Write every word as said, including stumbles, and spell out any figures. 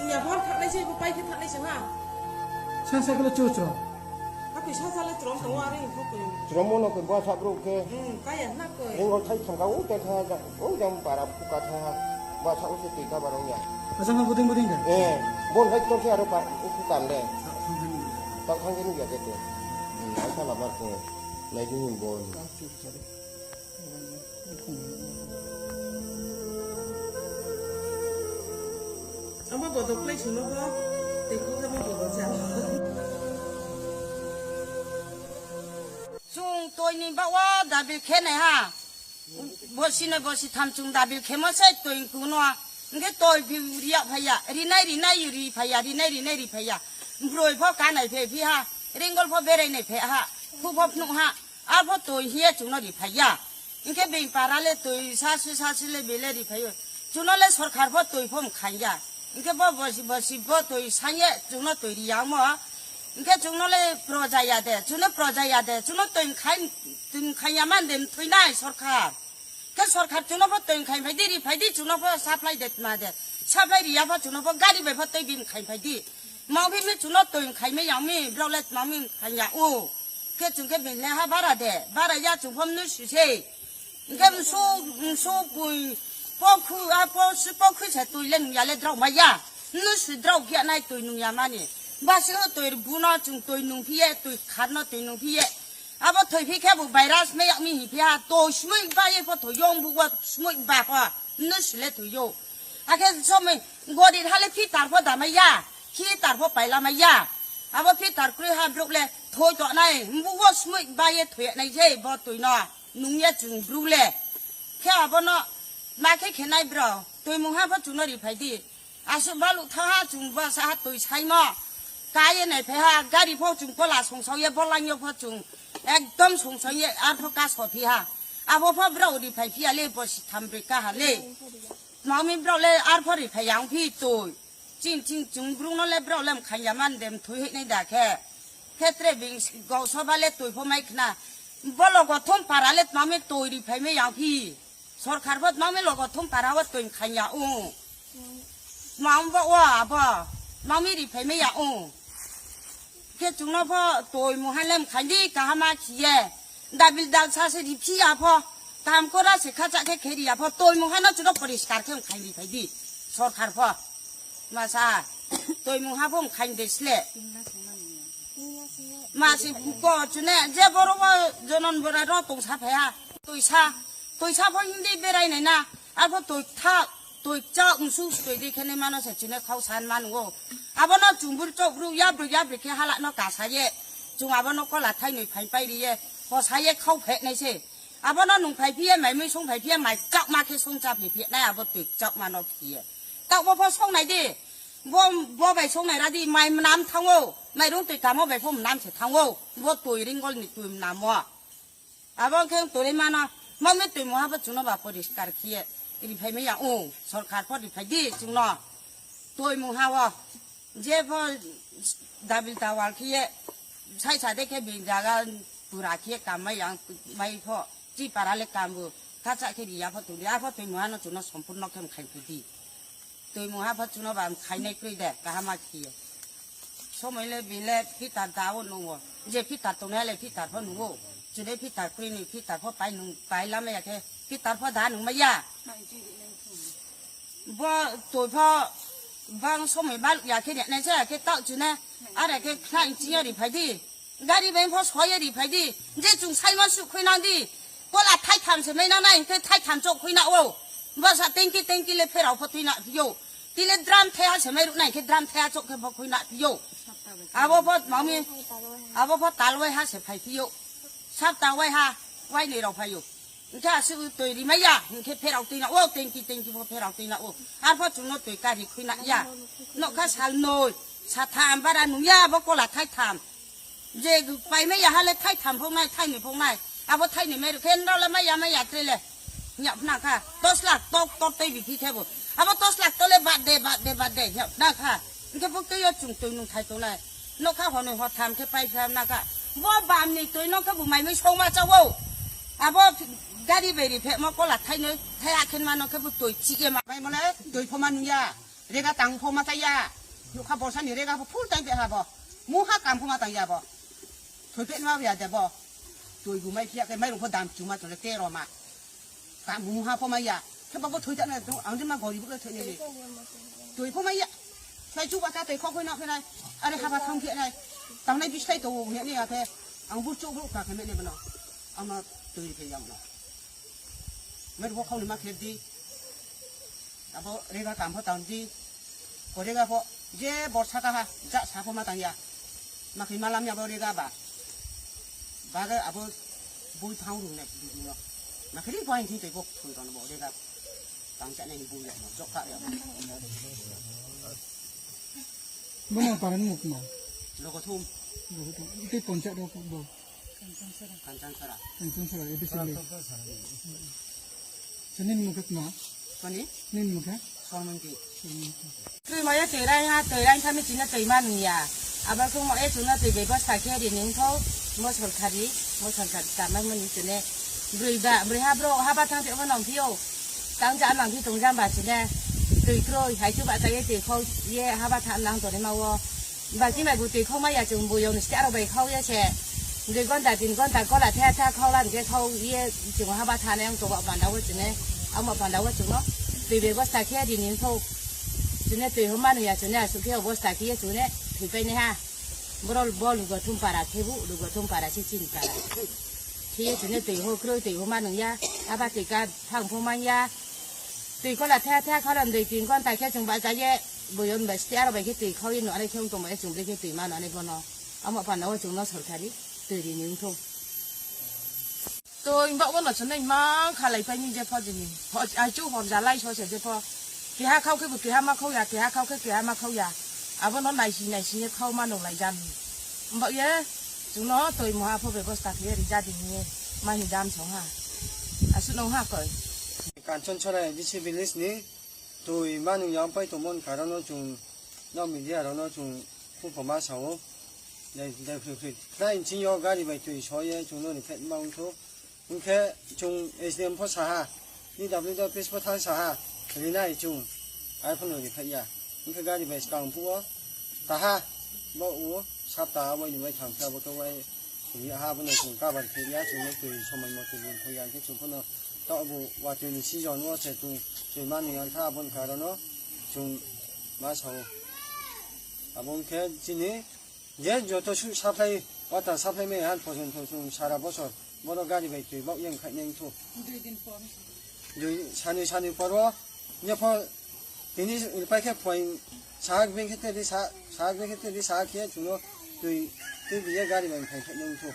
Ya, bor thaknai se, bo pai khe thaknai se ha. Sa sa kle chu chro. Ha, koi sa sa le chro tongo, are kho koi. Chro mo no koi, bo sa bro khe. Hmm, kaya na koi. Ring hol thai thangka, o te kha ja, o jang para phuka tha. Bo sa o se twi ka barong ya. Asa ma buding buding ka. Eh, bon hai to se aro pa, o phuka le. Sa thang thang ni. Ta thang ni ya ke te. Hmm, ai sa la mar ko. Nai ni bon. Amo bodo plai sino bo, tei kok amo bodo jalo. Chwng toini bago dabil khe nai ha. Bosi noi bosi tham chwng dabil khemo se toi kuno. Hwnkhe toi bi riya phaiya, rinai rinai ri phaiya, rinai rinai ri phaiya. Broi pho kanai phe phi ha, ringol pho berai nai phe ha, khu pho phnuh ha. Arpho twi hiye chwngno riphaiya. Hinkhe bini para le twi sasu sasu le bele riphaiyo. Chwngno le sorkar pho twi pho mkhainja. Hinkhe bo bosi bosi bo twi sanye chwngno twi riya omo. Hinkhe chwngno le proja ya de, chwngno proja ya de, chwngno twi mkhain, twi mkhainya man de mthwinai sorkar. Khe sorkar chwngno pho twi mkhain phaidi, riphaidi chwngno pho supply de tma de. Supply riya pho chwngno pho gari bai pho twi bi mkhain phaidi. Mangphi mi chwngno twi mkhaimai yangmi, borok le tma mi mkhaiya o. Khe chwng khe bini le ha bara de, bara ya chwng pho mwnwi swi se. Hinkhe msu, msu pui, pokhu, a po, si pokhu se twi le nungya le drok maya. Mwnwi swi drok ya nai twi nungya mani. Basi o twi buno chwng twi nungphi ye, twi kharno twi nungphi ye. Abo thwi phi khe bo virus me yak mi hi phi ha, twi smui ba ye pho thwi yong bu wa smui ba pho. Mwnwi swi le thwi yo. Akhe somoi gori hale filter pho damai ya, filter pho paila mai ya. Abo filter kwrwi ha bruk le thoi to nai, mbugo smui ba ye thoi nai je bo twi no, nung ye chwng bruk le. Khe abo no ma khe khe nai bro, twi mung ha pho chwng no ri phai di. Aswk balu tha ha chwng bo sa ha twi sai mo. Ka ye nai phai ha, gari pho chwng pola song sau ye, bo lang yo pho chwng ekdom song sau ye, ar pho ka so phi ha. Abo pho bro ri phai phi ya le, bo si tham ri ka ha le. Mami bro le ar pho ri phai yang phi twi. Ching ching chung brung no le bro le mkhain ya man de mthwi hoi nai da khe. Khetre bing gau soba le twi pho mai khna. Bolo go thum para le mami twi ri phai me yang phi. Sorkar pho mami logo thum para o twi mkhain ya o. Mam bo o abo. Mami ri phai me ya o. Khe chwngno pho toi mungha le mkhaidi kahama khiye. Dabil dal sa se ri phiya pho. Kaham kora se khacha khe kheri ya pho. Toi mungha no chwngno poriskar khe mkhaidi phaidi. Sorkar pho. Masa. Toi mungha pho mkhaide sle. Ma se ko chwne je boro bo jonon bora ro tong sa phaya. Toi sa. Toi sa pho hindi berai nai na. Arpho toi tha, toi cha, unsuk toi di khene mano se chwne khau san man o. Abono chumbur chok bru yabri yabri khe hala no kasa ye. Chung abono kola thai noi phai pai ri ye. Hosa ye khau phe nai se. Abono nung phai phi ye, mai mui song phai phi ye, mai kak ma khe song cha phi phi nai abo toi chok mano phi ye. Tak bo pho song nai di. Bo, bo bai song nai ra di, mai mnam thang o. Mai rung toi kamo bai pho mnam se thang o. Bo toi ringol ni toi mnam o. Abo khe twi mano, mami twi mungha bo chwngno ba poriskar khiye ri phai maya o, sorkar pho ri phai di chwngno. Twi mungha o je pho dabil tawal khiye sai sa de khe bini jaga pura khiye kam mai yang mai pho chi para le kam bo kacha khe ri ya pho twi ya pho twi mungha no chwngno sompurno khe mkhai phi di. Twi mungha pho chwngno ba khainai kwrwi de, kaham ma khiye. Somoi le bini le filter da o nungo. Je filter tongnai le filter pho nungo. Chwle pitar kwrwini pitar pho pai nung pai lama ya khe pitar pho da nung maya. Bo toi pho bang somoi bal ya khe ne ja khe tau chune. Are khe khna inchi ya ri phai di. Gari bai pho soi ya ri phai di. Je chung sai ma su khui nang di. Kola thai tham se mai nang nai khe thai tham chok khui na o. Bo sa tengki tengki le pherao pho thui na yo. Tile drum thaya se mai ru nai khe drum thaya chok khe pho khui na yo. Abo pho mami abo pho talwai ha se phai yo. Sapta waiha, wainwi rok phaio. Hwnkhe aswk twi rimaiya, hwnkhe pherao twi na o, tengki tengki bo pherao twi na o. Arpho chwngno twi kari khwi na ya. Nokha sal noi, satham bara nungya abo kola thaitham. Je paimaiya hale thaitham phongnai, thainwi phongnai. Abo thainwi mai rwkhe nrole maiya maiya trele. Hwnya phna kha, dos lakh tok tok tei bikhi khe bo. Abo dos lakh tole bad de, bad de, bad de, hwnya phna kha. Hwnkhe bo twi o chwng twi nung thai tongnai. Nokha hwnwi hor tham khe pai pham na kha. Bo bam ni twi nokha bo mai mai song ma chawo. Abo gari bai ri phe mo kola thai noi, thai akhen ma nokha bo twi chi ye ma. Mai mole twi pho ma nung ya. Rega tang pho ma cha ya. Nokha borsa ni rega pho full time pe ha bo. Mu ha kam pho ma tang ya bo. Thoi pe ma ya de bo. Twi bu mai phiya khe mai rung pho dam chu ma tole te ro ma. Ka mung ha pho maya. Khe babo thoi ta na to ang ma gori bu thoi ne. Toi pho maya. Sai chu ba ta toi kho khoi na khoi nai. Are haba thang khe nai. Tang nai bislai to ne ne ya khe. Ang bu chu bu ka khe ne ne bano. Ama toi khe yang na. Mer bo khau ni ma khe di. Abo rega kam pho tang di. Ko rega pho je borsa ka ha ja sa pho ma tang ya. Ma khe malam ya bo rega ba. Baga abo bui thang rung nai bini no. Ma khe ri bai thing tei bok thung ton bo rega. Tang cha nai bui ya no jok ka ya. Bono paran muk ma. Logo thum. Logo thum. Ite poncha rok bo. Kanchan sara. Kanchan sara, A D C le. Sini mukhe ma. Kani? Nin mukhe. Sormangki. Sormangki. Twi maya twi rai ha, twi rai thami china twi manu ya. Aba kung mo e chuna twi bebosta khe ri ning tho, mo sorkari, mo sorkari tama mani chene. Brui ba, brui ha bro, ha ba thang te nang phio. Tang ja nang phi tong jam ba chene. Twi kroi, hai chu ba ta ye twi khau ye ha ba thang nang toni ma wo. Bati mai bwtwi khokma ya chwng buyong ni site aro bai khok ya se. Dui gonta tin gonta kola the the khok lan khe khok ye chwng haba thane ang toba panda o chwng ne. Ang ma panda o chwng no twi bebosta khe ri ni thok. Chwng ne twi homa nung ya chwng ne aswk khe obosta khe ye chwng ne thwi pai ne ha. Borok bo lugo thum para khe bu lugo thum para se chini para. Khe ye chwng ne twi ho kroi twi homa nung ya. Aba twi ka thang pho man ya. Twi kola the the khok lan dui tin gonta khe chwng ba cha ye. Boyon bai site aro bai khe twi khawui no, are khe wng tongbai, chwng bai khe twi mano, ani bono. Amo panda o chwngno sorkari twi rini wngthung. Twi wngba bono chwngno imang khalai paini je pho jini. Ho-, aichu horjalai so se je pho. Keha khau khe bo keha ma khau ya, keha khau khe keha ma khau ya. Abono naisi naisi ye khau ma nung lai jani. Wngba ye chwngno twi moha pho bebosta khe rijadi hinye mani dam song ha. Aswk nung ha koi. Kanchanchara A D C village ni twi manung yang pai tongmani karon no chwng no media rok no chwng khupho ma sao. Dai, dai, khri, khri. Khlai nching yo gari bai twi soye chwng no rikhet ma wngthu. Hwnkhe chwng S D M pho saha, P W D office pho thang saha, rinai chwng. Ai phano rikhet ya. Hwnkhe gari bai skang phuo taha, bo o sapta abo ni bai thang khe abo khe wai. Twi ha bono chwng cover khe ya, chwngno twi somoi mote bun thang ya, hwnkhe chwng phano tabuk watwi ni season o se chwng twi manwi ya, hwnkhe aboni karon o chwng ma sao. Abo wngkhe chini je joto su supply, water supply maya han porjonto chwng sara bosor bono gari bai twi bok yang khainai wngthu. Dui din por. Dui, sani, sani poro, nyephor, tini pai khe phuaing sahak beng khe tedi sa-, sahak beng khe tedi sahak khe chwngno twi, twi biya gari bai phai phai nung thu.